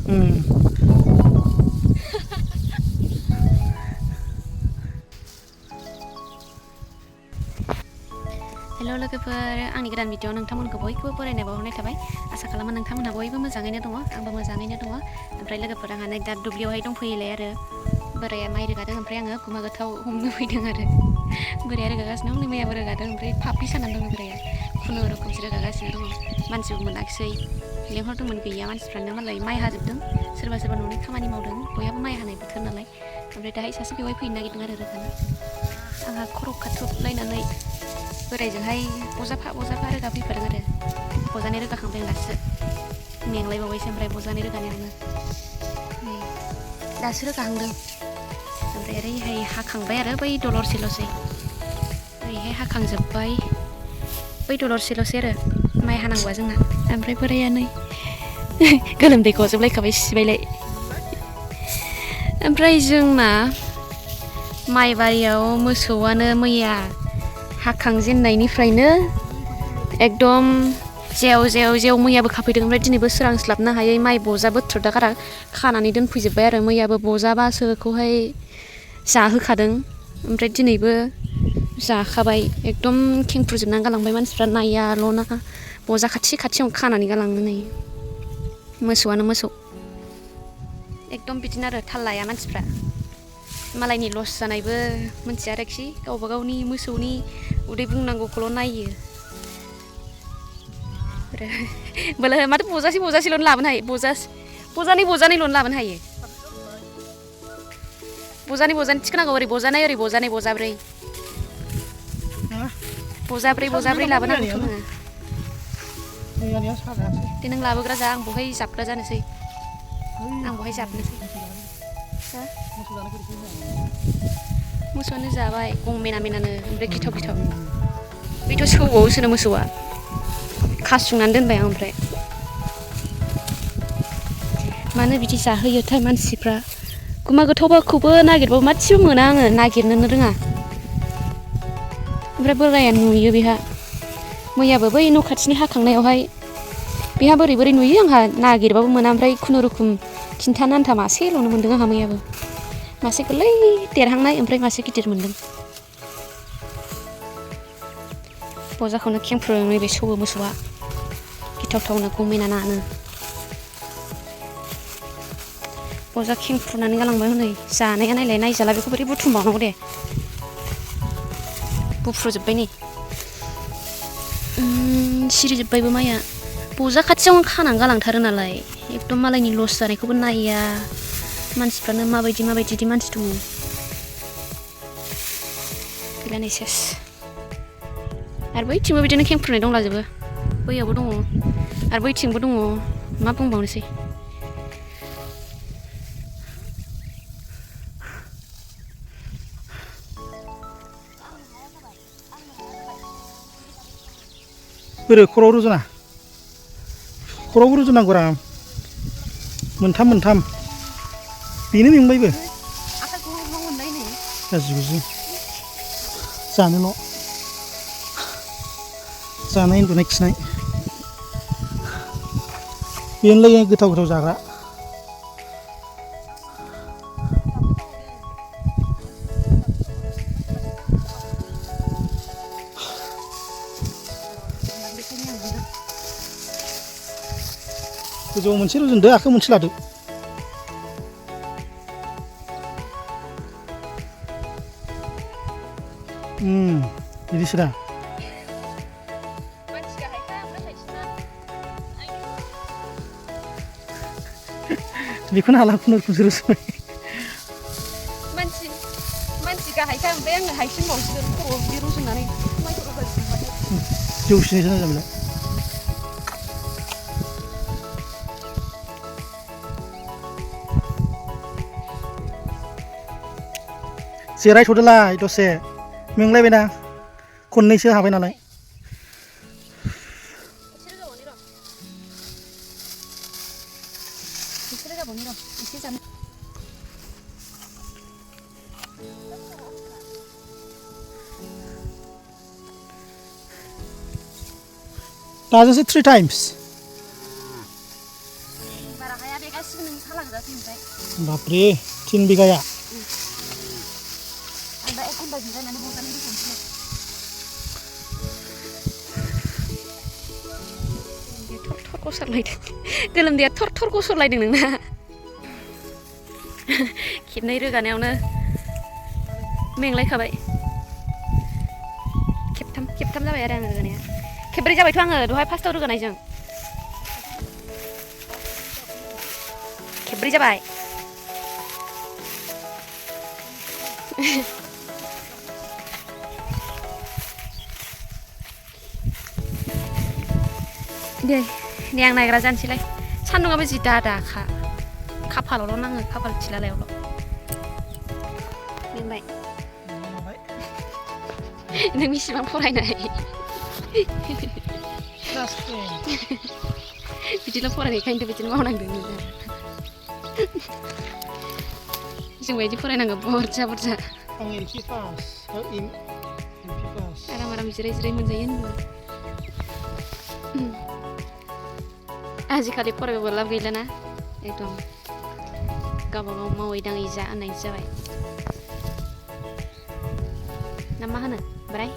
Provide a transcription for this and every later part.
हेल' लोगोफोर आंनि गोदान भिडिअ नोंथांमोनखौ बयखौबो बरायनाय बावहरनाय थाबाय आसा खालामो नोंथांमोनहा बयबो मोजाङैनो दङ आंबो मोजाङैनो दङ ओमफ्राय लोगोफोर आंहा नै दा दुब्लियावहाय दंफैयोलाय आरो बोराया माइ रोगादों ओमफ्राय आङो गुमा गोथाव हमनो फैदों आरो बोराया रोगागासिनो दं मैयाबो रोगादों ओमफ्राय फाफ्लि सानानै दङ बोराया खुनुरुखुमसो रोगागासिनो दङ मानसिबो मोनाखिसै लेंहरदोंमोन गैया मानसिफ्रानो मालाय माइ हाजोबदों सोरबा सोरबा न'नि खामानि मावदों बयहाबो माइ हानाय बोथोर नालाय ओमफ्राय दाहाय सासे बेवहाय फैनो नागिरदों आरो रोगानो आंहा खर' खाथुबलायनानै बोरायजोंहाय बजाफा रोगा फैफादों आरो बजानै रोगाखांबाय आं दासो मेंलायबावबायसो ओमफ्राय बजानै रोगानायावनो नै दासो रोगाहांदों ओमफ्राय ओरैहाय हाखांबाय आरो बै दलरसेल'सै ओरैहाय हाखांजोब्बाय बै दलरसेल'सै आरो माइ हानांगौआ जोंना ओमफ्राय बोराया नै गोलोमदै गजोबलायखाबाय सिबायलाय ओमफ्राय जोंना माइबारियाव मोसौआनो मैया हाखांजेननायनिफ्रायनो एकदम जेव मैयाबो खाफैदों ओमफ्राय दिनैबो सोरांस्लाबनो हायै माइ बजा बोथ्रोदा गारा खानानै दोनफैजोब्बाय आरो मैयाबो बजाबासोखौहाय जाहोखादों ओमफ्राय दिनैबो जाखाबाय एकदम खेंफ्रुजोबनानै गालांबाय मानसिफ्रा नायाल'ना बजा खाथियावनो खानानै गालाङो नै मोसौआनो मोसौ एकदम बिदिनो आरो थाल लाया मानसिफ्रा मालायनि लस जानायबो मोनथिया आरोखि गावबा गावनि मोसौनि उदै बुंनांगौखौल' नायो बोलो माथो बजासेल'नो लाबोनो हायो बजानैल'नो लाबोनो हायो बजानै थिखोनांगौ ओरै बजाब्रै लाबोनांगौथ' नोङो दे नों लाबोग्रा जा आं बहाय जाबग्रा जानोसै आं बहाय जाबनोसै मोसौआनो जाबाय गं मेनानो ओमफ्राय गिथाव बेथ' सौबावोसोनो मोसौआ खासुंनानै दोनबाय आं ओमफ्राय मानो बिदि जाहोयोथाय मानसिफ्रा गुमा गोथावखौबो नागिरबाबो मासेबो मोना आङो नागिरनोनो रोङा ओमफ्राय बोराया नुयो बेहा मैयाबो बै न' खाथिनि हाखांनायावहाय बेहा बोरै नुयो आंहा नागिरबाबो मोना ओमफ्राय खुनुरुखुम खिन्थानो आन्था मासेल'नो मोनदों आंहा मैयाबो मासे गोरलै देरहांनाय ओमफ्राय मासे गिदिर मोनदों बजाखौनो खेंफ्रुं नैबे सौवो मोसौआ गिथावनो गंमेनानो बजा खेंफ्रुनानै गालांबाय हनै जानाया नायजाला बेखौ बोरै बुथुमबावनांगौ दे बुफ्रुजोब्बाय नै सिरिजोब्बायबो माइया बजा खाथियावनो खानानै गालांथारो नालाय एकदम मालायनि लस जानायखौबो नाया मानसिफ्रानो माबायदि मानसि दङ गैला नै सेस आरो बैथिंबो बिदिनो खेंफ्रुनाय दंलाजोबो बैयावबो दङ आरो बैथिंबो दङ मा बुंबावनोसै बोरो खर'आव रुजुनांगौ रा मोनथाम बेनो मेंबायबो गाज्रि जानोल' जानाय उन्दुनाय खिनाय बेनोलाय गोथाव जाग्रा गोजौआव मोनसे रुजुनदो आखाइयाव मोनसे लादो बिदिसो दा बेखौनो हाला खुनुरुखुमसो रुजुबाय मानसि गाहायखा ओमफ्राय आङो हायसिनबावसो खर'आव बिदि रुजुनानै जौसिनसो जाबाय जिरायथ'दोलाय दसे मेंलायबायना खननैसो हाबाय नालाय दाजोंसो 3 times हाया बे गासिबो नों थालांजासै ओमफ्राय बापरे 3 बिगाया आं दा 1 घन्टा जिरायनानै बजानै दोनसै थर गसरलायदों गोलोमदैया थर गसरलायदों नोंना खेबनै रोगानायावनो मेंलायखाबाय खेबथाम जाबाय आरो आङो रोगानाया खेब्रै जाबायथ' आङो दहाय फार्स्टआव रोगानायजों खेब्रै जाबाय दे आं नायग्रा जानोसैलाय सान्दुंआबो जि दाखा खाफालावल' नाङो खाफाल थिलालायावल' मेंबाय नों बेसेबां फरायनाय बिदिल' फरायनायखायनोथ' बिदिनो मावनांदों नोङो जों बायदि फरायनांगौ बुरजा आं एलपि पास आराम जिराय मोनजायो होनबा आजिखालि फरायबाबो लाब गैलाना एकदम गावबागाव मावै दाङै जा होननायसो जाबाय ना मा होनो बोराय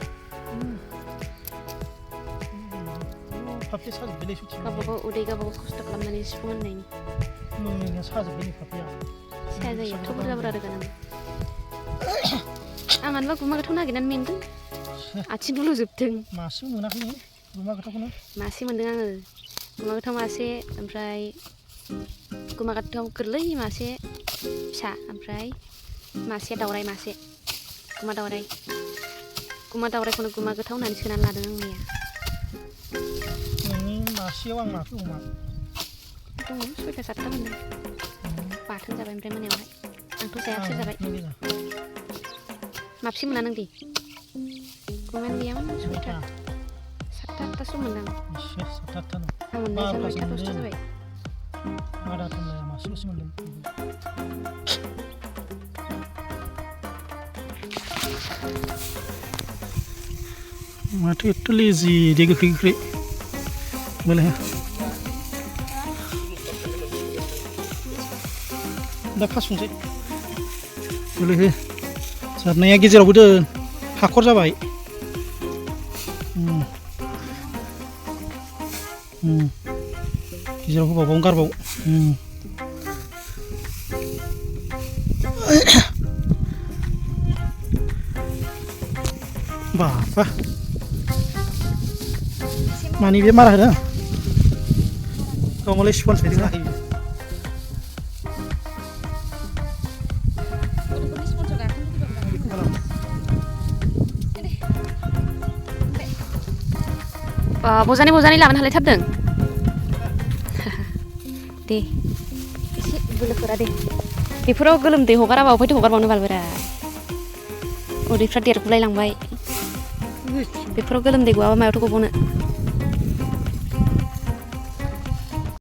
गावबागाव उदै गावबागाव खस्थ' खालामनानै सुफुं होननायनि साया जायो थ' बुरजा रोगानांगौ आं मानोबा गुमा गोथाव नागिरनानै मेंदों आथिं दुलुजोबदों मासेबो मोनाखै नों गुमा गोथावखौनो मासे मोनदों आङो गुमा गोथाव मासे ओमफ्राय गुमा गोथाव गोरलै मासे फिसा ओमफ्राय मासे दावराय मासे गुमा दावरायखौनो गुमा गोथाव होननानै सोनानै लादों आं मैया नोंनि मासेयाव आं माखौ अमा दङ 6टा 7टा मोनदों बाथोन जाबाय ओमफ्राय मोनायावहाय आंथ' जाया बिसोर जाबाय माबसे मोना नों दे गुमायानो गैयामोन 6टा 7टा 8टासो मोनदां आं मोननाया 9टा 10टा जाबाय आधा टनलाया मासेल'सो मोनदों माथो एथ' लेजि दे गोख्रै बोले दा खासुनसै बोले हो सारनाया गेजेरावबो दोन हाखर जाबाय गेजेराव होबावबावनो गारबाव बाबा मानि बे मारा होदों गावमालाय स्पन्ज बायदि जाहैयो बजानै लाबोनो हालायथारदों दे एसे बोलोफोरा दे बेफोराव गोलोमदै हगाराबा अफायथ' हगारबावनो बालबोरा उदैफ्रा देरगुलायलांबाय बेफोराव गोलोमदै गवाबा मायावथ' गबावनो